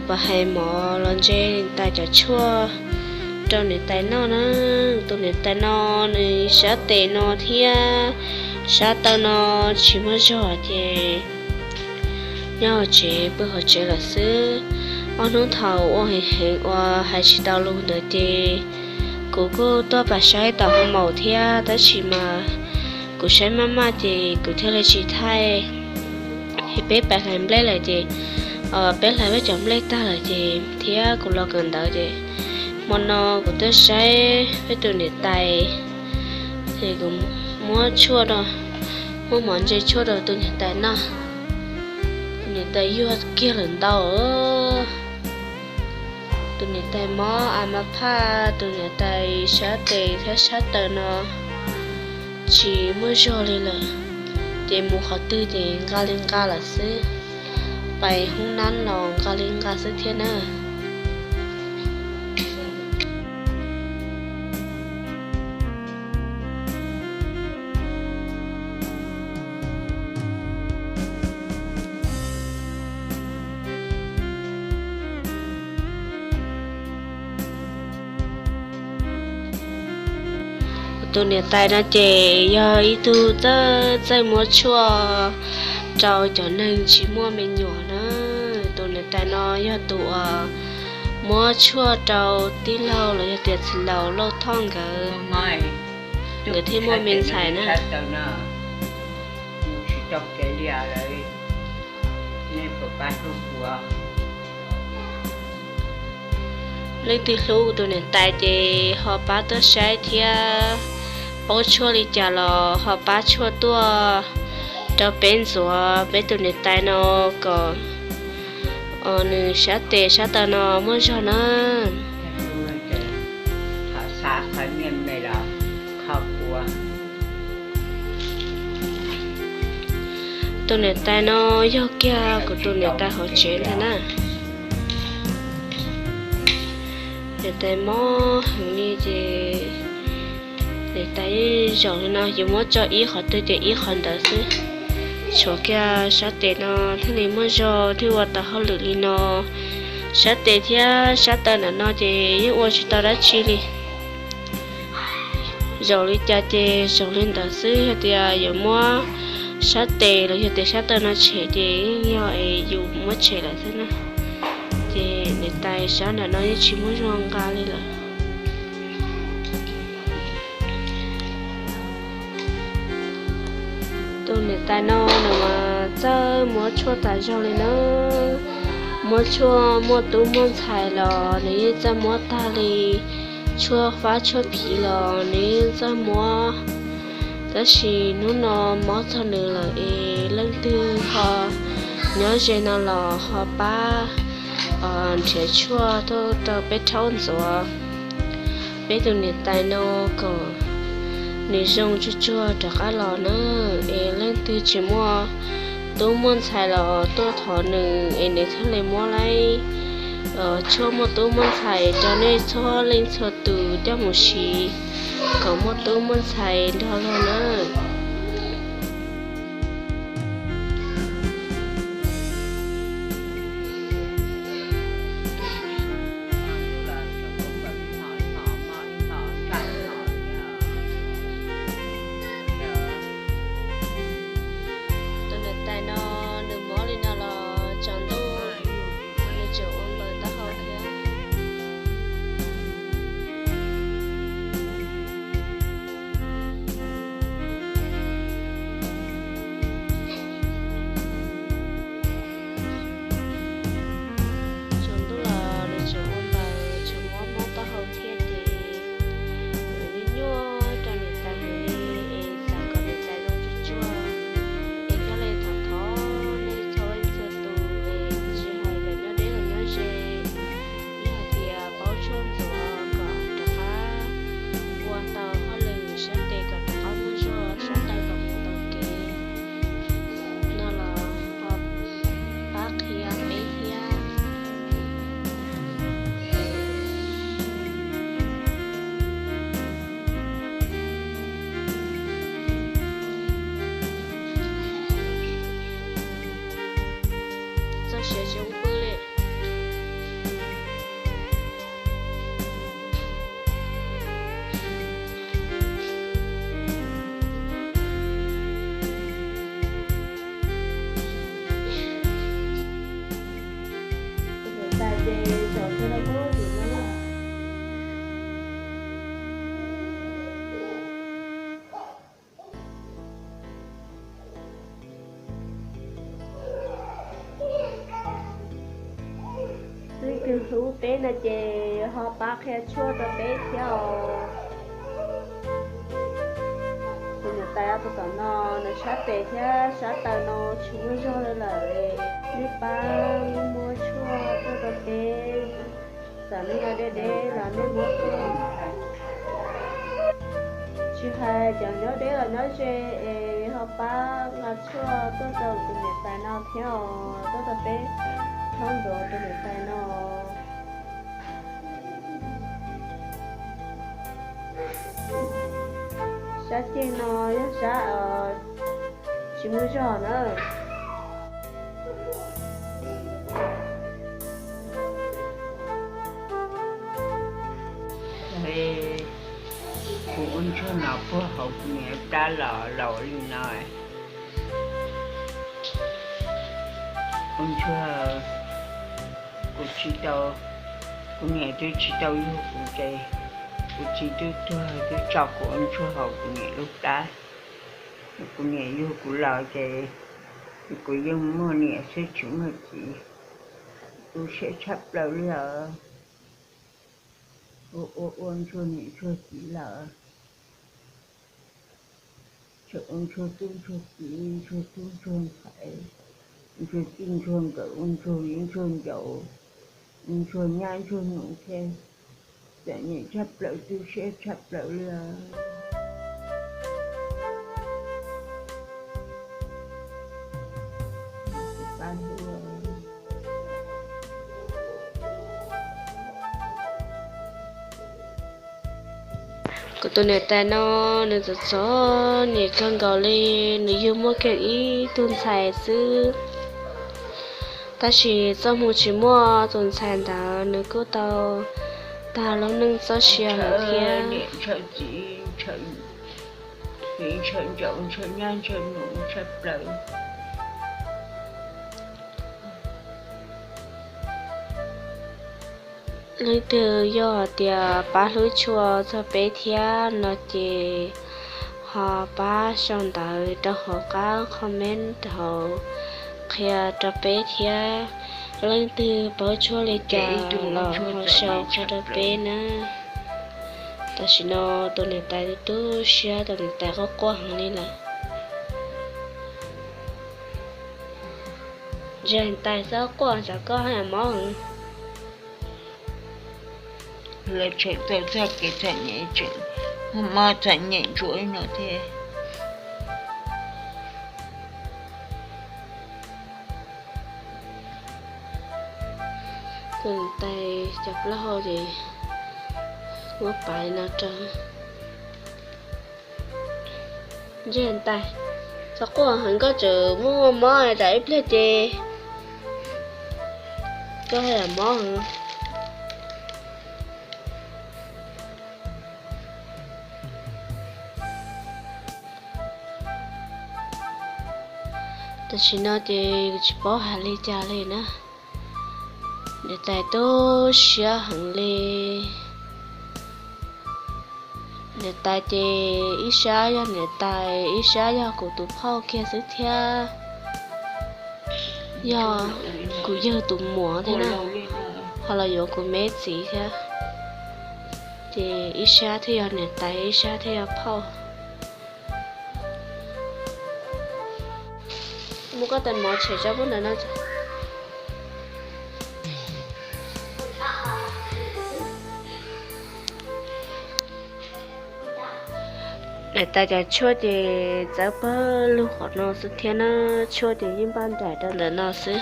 Puas hais mov los ntse niam tais cov tshuaj rau niam tais noj na. Tus niam tais no nws sab tes no thiab sab taw no tsis muaj zog ces nyob hauv tsev, pw hauv tsev lawm xwb. Ob hnub thaum ua heev heev uas hais tsis tau lus ntawd ces kuv kuj tuaj pab saib tau hauv maum thiab, tab sis mas kuv saib maj maj ces kuv thiaj li tsis thaij. Es peb pab hlais nplej lawm ces, peb hlais peb cov nplej tag lawm ces thiab kuv los kawm ntawv ces hmo no kuv tuaj saib peb tus niam tais, ces kuv muab tshuaj rau, muab mov ntse tshuaj rau tus niam tais noj. Tus niam tais yuag kiag lawm ntau. Tus niam tais mob a ma phaj, tus niam tais sab tes thiab sab taw no tsis muaj zog li lawm, ces mus qhov twg ces nqa li nqa lawm xwb, pais hoob nab los nqa li nqa xwb thiab na. Tus niam tais no ces yog ib tug txawj txawj muab tshuaj rau cov neeg tsis muaj me nyuam na. Tus niam tais no yog tus uas muab tshuaj rau tij laug los yog tias txiv laus Lauj Thoj nkawd, nkawd thiaj muaj me ntxhais na. Leej twg hlub kuv tus niam tais ces ho pab tuaj saib thiab, paub tshuaj li cas los ho pab tshuaj tuaj rau peb ntxuav peb tus niam tais no kom nws sab tes sab taw no muaj zog na. Tus niam tais no yog kiag kuv tus niam tais hauv tsev ntag na. Niam tais mob heev li ces niam tais zaum li no yuav muab tso ib qhov twg ces ib qhov ntawd xwb. Tshuav kiag sab tes no thiaj li muaj zog thiaj ua tau hauj lwm li no. Sab tes thiab sab taw ntawm no ces yeej ua tsis tau dab tsi li. Zaum li cas ces zaum li ntawd xwb, yog tias yuav muab sab tes los yog tias sab taw no tshem ces yeej yog es yus muab tshem lawm xwb na. Ces niam tais sab ntawm no yeej tsis muaj zog nqa li lawm. Tus niam tais no nws mas txawj muab tshuaj tas zog li na. Muab tshuaj muaj tub muaj ntxhais los nws yeej txawj muab tag li. Tshuaj fab tshuaj phiv los nws yeej txawj muab. Tab sis hnub no mob txog nws lawm es leej twg ho nyob ze no los ho pab nrhiav tshuaj tuaj rau peb rhaub ntxuav peb tus niam tais no kom nws zoo tsuag tsuag rov qab los na. Es leej twg tsis muaj tub muaj ntxhais los tuaj thov nws es nws thiaj li muab laib tshuaj muaj tub muaj ntxhais rau nej txhua leej txhua tus coj mus siv kom muaj tub muaj ntxhais nrog luag na. Tus niam tais no nws mob li no los tsaus ntuj nws tseem ua npaws taub hau thiab. Tsaus ntuj los nws tseem ua npaws, tseem mob mob taub hau thiab ces nws nyuaj nyuaj rau niam tais heev li es xav kom niam tais zoo tsuag tsuag. Es thiaj li thov thov nej txhua leej txhua tus es tsis hais cov nyob deb los nyob ze, yog hais tias paub tshuaj ntxuav kom rov qab ua tau hauj lwm sab tes kom rov qab muaj zog, sab taw kom mus tau kev no los ho pab qhia peb thiab. Txoj sia tsis zoo pw li. Hlub peb no ces ho pab qhia tshuaj rau peb thiab os. Tus niam tais tus tom no nws sab tes thiab sab taw no tsis muaj zog li lawm, nej pab muab tshuaj tuaj rau peb, txawm nej nyob deb deb los nej muab tuaj. Tsis hais cov nyob deb los nyob ze es ho pab nqa tshuaj tuaj rau tus niam tais no thiab os, tuaj rau peb thaub ntxov tus niam tais no. Sab ceg no yog sab tsis muaj zog na. Kuv ua ntsuag no puag hauv kuv niam plab los laus li no. Ua ntsuag, kuv tsis tau, kuv niam twb tsis tau yug kuv ces kuv txiv twb tuag twb tso kuv ua ntsuag hauv kuv niam lub plab. Kuv niam yug kuv los ces kuv yeej muaj niam xwb tsis muaj txiv. Tu siab tshaj plaws li os. Ua ua ua ntsuag niam ntsuag txiv lawm, tseem ua ntsuag tub ntsuag kiv, ntsuag tub ntsuag ntxhais, ntsuag txij ntsuag nkawm, ua ntsuag viv ntsuag ncaus, ua ntsuag nyab ntsuag nus thiab. Txom nyem tshaj plaws, tu siab tshaj plaws li os. Kuv tus niam tais no nws txom txom nyem kawg nkaus li, nws yug muaj kiag ib tug ntxhais xwb. Tab sis txoj hmoo tsis muaj tus ntxhais ntawd nws kuj tau tag lub neej txoj sia lawm thiab. Ntshaw txiv, ntshaw, ntshaw ncaus, ntshaw nyab, ntshaw nus tshaj plaws. Leej twg yog hais tias pab hlub tshua txog peb thiab no ces ho pab sau ntawv rau hauv qab comment hauv qhia rau peb thiab. Leej twg paub tshuaj li cas los ho sau qhia rau peb na. Tam sim no tus niam tais tu siab, tus niam tais quaj quaj heev li lawm. Niam tais txhob quaj, tsam koj haj yam mob heev. Lawv tshawb tau txoj kev txom nyem tseem muaj mob txom nyem ntsuav no thiab. Tus niam tais cov plaub hau ces muab paiv no rau. Niam tais, txhob quaj heev, koj tseem muaj mob tsam ib pliag ces koj haj yam mob heev. Tam sim no ces kuv tsis paub hais li cas li na. Niam tais tu siab heev li. Niam tais ces ib sab yog niam tais, ib sab yog kuv tus phauj kiag xwb thiab. Yog kuv yawg tus muam thiab na, ho los yuav kuv me txiv thiab. Ces ib sab thiaj yog niam tais, ib sab thiaj yog phauj. Muab koj tais mov tshem tso pub ntawm no. Niam tais cov tshuaj ces txawb pawg lug qhov no xwb thiab na, tshuaj ces yeej npaj nraim rau ntawm no xwb.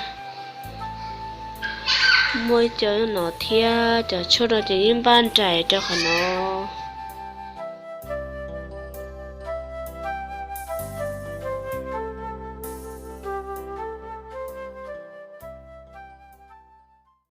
Muaj ib co no thiab, cov tshuaj no ces yeej npaj nraim rau qhov no.